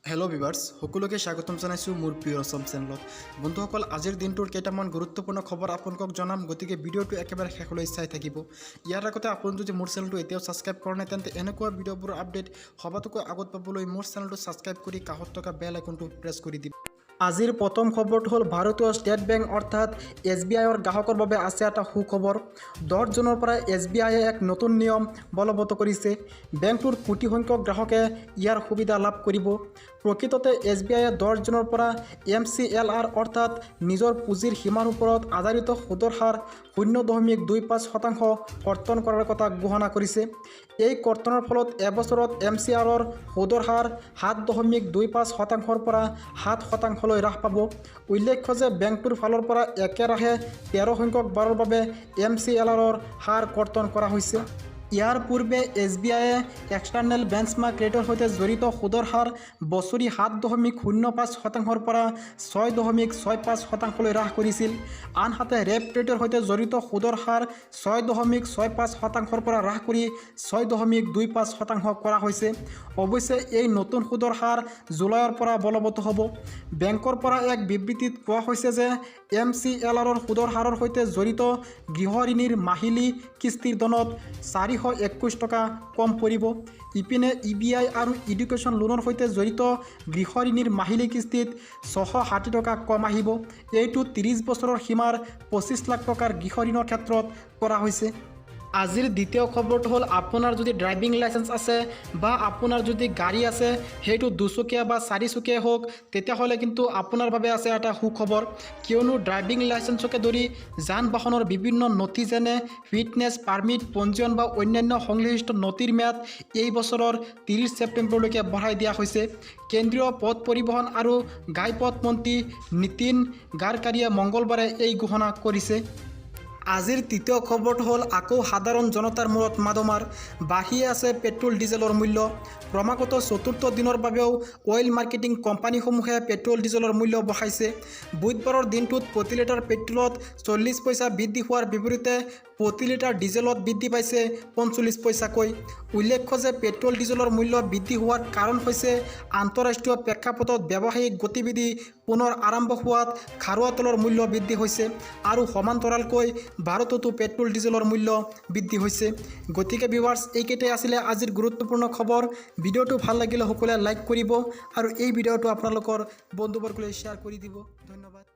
Hello' viewers, সকলোকে স্বাগতম জনাইছোঁ মোৰ প্ৰিয় অসম চেনেলত। বন্ধুসকল, আজিৰ দিনটোৰ কেইটামান গুৰুত্বপূৰ্ণ খবৰ আপোনালোকক জনাম, গতিকে ভিডিঅ'টো একেবাৰে শেষলৈ চাই থাকিব। ইয়াৰ আগতে আপুনি যদি মোৰ চেনেলটো এতিয়াও ছাবস্ক্ৰাইব কৰা নাই, তেন্তে এনেকুৱা ভিডিঅ'বোৰৰ আপডেট সবাতোকৈ আগত পাবলৈ মোৰ চেনেলটো ছাবস্ক্ৰাইব কৰি কাষত থকা বেল আইকনটো প্ৰেছ কৰি দিব। আজিৰ প্ৰথম খবৰটো হ'ল, ভাৰতীয় ষ্টেট বেংক অৰ্থাৎ এছবিআইৰ গ্ৰাহকৰ বাবে আছে এটা সুখবৰ। 10 জুনৰ পৰা এছবিআইয়ে এক নতুন নিয়ম বলবৎ কৰিছে। বেংকটোৰ কোটি সংখ্যক গ্ৰাহকে ইয়াৰ সুবিধা লাভ কৰিব। প্ৰকৃততে এছবিআইয়ে 10 জুনৰ পৰা এমচিএলআৰ অৰ্থাৎ নিজৰ পুঁজিৰ সীমাৰ ওপৰত আধাৰিত সুদৰ হাৰ 0.25% কৰ্তন কৰাৰ কথা ঘোষণা কৰিছে। এই কৰ্তনৰ ফলত এবছৰত এমচিআৰৰ সুদৰ হাৰ 7.25 শতাংশৰ পৰা 7 শতাংশলৈ হ্ৰাস পাব। উল্লেখ্য যে বেংকটোৰ ফালৰ পৰা একেৰাহে 13 সংখ্যক বাৰৰ বাবে এমচিএলআৰৰ হাৰ কৰ্তন কৰা হৈছে। ইয়াৰ পূৰ্বে এছবিআইয়ে এক্সটাৰ্নেল বেঞ্চমাৰ্ক ৰেটৰ সৈতে জড়িত সুদৰ হাৰ বছৰি 7.05 শতাংশৰ পৰা 6.65 শতাংশলৈ হ্ৰাস কৰিছিল। আনহাতে ৰেপ ৰেটৰ সৈতে জড়িত সুদৰ হাৰ 6.65 শতাংশৰ পৰা হ্ৰাস কৰি 6.25 শতাংশ কৰা হৈছে। অৱশ্যে এই নতুন সুদৰ হাৰ জুলাইৰ পৰা বলবৎ হ'ব। বেংকৰ পৰা এক বিবৃতিত কোৱা হৈছে যে এমচিএলআৰৰ সুদৰ হাৰৰ সৈতে জড়িত গৃহ ঋণীৰ মাহিলী কিস্তিৰ ধনত 421 টকা কম পৰিব। ইপিনে ইবিআই আৰু এডুকেশ্যন লোনৰ সৈতে জড়িত গৃহ ঋণীৰ মাহিলী কিস্তিত 660 টকা কম আহিব। এইটো 30 বছৰৰ সীমাৰ 25 লাখ টকাৰ গৃহ ঋণৰ ক্ষেত্ৰত কৰা হৈছে। আজিৰ দ্বিতীয় খবৰটো হ'ল, আপোনাৰ যদি ড্ৰাইভিং লাইচেঞ্চ আছে বা আপোনাৰ যদি গাড়ী আছে, সেইটো দুচকীয়া বা চাৰিচকীয়া হওক, তেতিয়াহ'লে কিন্তু আপোনাৰ বাবে আছে এটা সুখবৰ। কিয়নো ড্ৰাইভিং লাইচেঞ্চকে ধৰি যান বাহনৰ বিভিন্ন নথি, যেনে ফিটনেছ পাৰ্মিট, পঞ্জীয়ন বা অন্যান্য সংশ্লিষ্ট নথিৰ ম্যাদ এই বছৰৰ 30 ছেপ্টেম্বৰলৈকে বঢ়াই দিয়া হৈছে। কেন্দ্ৰীয় পথ পৰিবহণ আৰু ঘাইপথ মন্ত্ৰী নীতিন গাডকাৰীয়ে মংগলবাৰে এই ঘোষণা কৰিছে। আজিৰ তৃতীয় খবৰটো হ'ল, আকৌ সাধাৰণ জনতাৰ মূৰত মাধমাৰ। বাঢ়িয়ে আছে পেট্ৰল ডিজেলৰ মূল্য। ক্ৰমাগত চতুৰ্থ দিনৰ বাবেও অইল মাৰ্কেটিং কোম্পানীসমূহে পেট্ৰল ডিজেলৰ মূল্য বঢ়াইছে। বুধবাৰৰ দিনটোত প্ৰতি লিটাৰ পেট্ৰলত 40 পইচা বৃদ্ধি হোৱাৰ বিপৰীতে প্ৰতি লিটাৰ ডিজেলত বৃদ্ধি পাইছে 45 পইচাকৈ। উল্লেখ্য যে পেট্ৰল ডিজেলৰ মূল্য বৃদ্ধি হোৱাৰ কাৰণ হৈছে আন্তঃৰাষ্ট্ৰীয় প্ৰেক্ষাপটত ব্যৱসায়িক গতিবিধি পুনৰ আৰম্ভ হোৱাত খাৰুৱা তেলৰ মূল্য বৃদ্ধি হৈছে আৰু সমান্তৰালকৈ ভাৰততো পেট্ৰল ডিজেলৰ মূল্য বৃদ্ধি হৈছে। গতিকে ভিউৱাৰ্ছ, এইকেইটাই আছিলে আজিৰ গুৰুত্বপূৰ্ণ খবৰ। ভিডিঅ'টো ভাল লাগিলে সকলোৱে লাইক কৰিব আৰু এই ভিডিঅ'টো আপোনালোকৰ বন্ধুবৰ্গলৈ শ্বেয়াৰ কৰি দিব। ধন্যবাদ।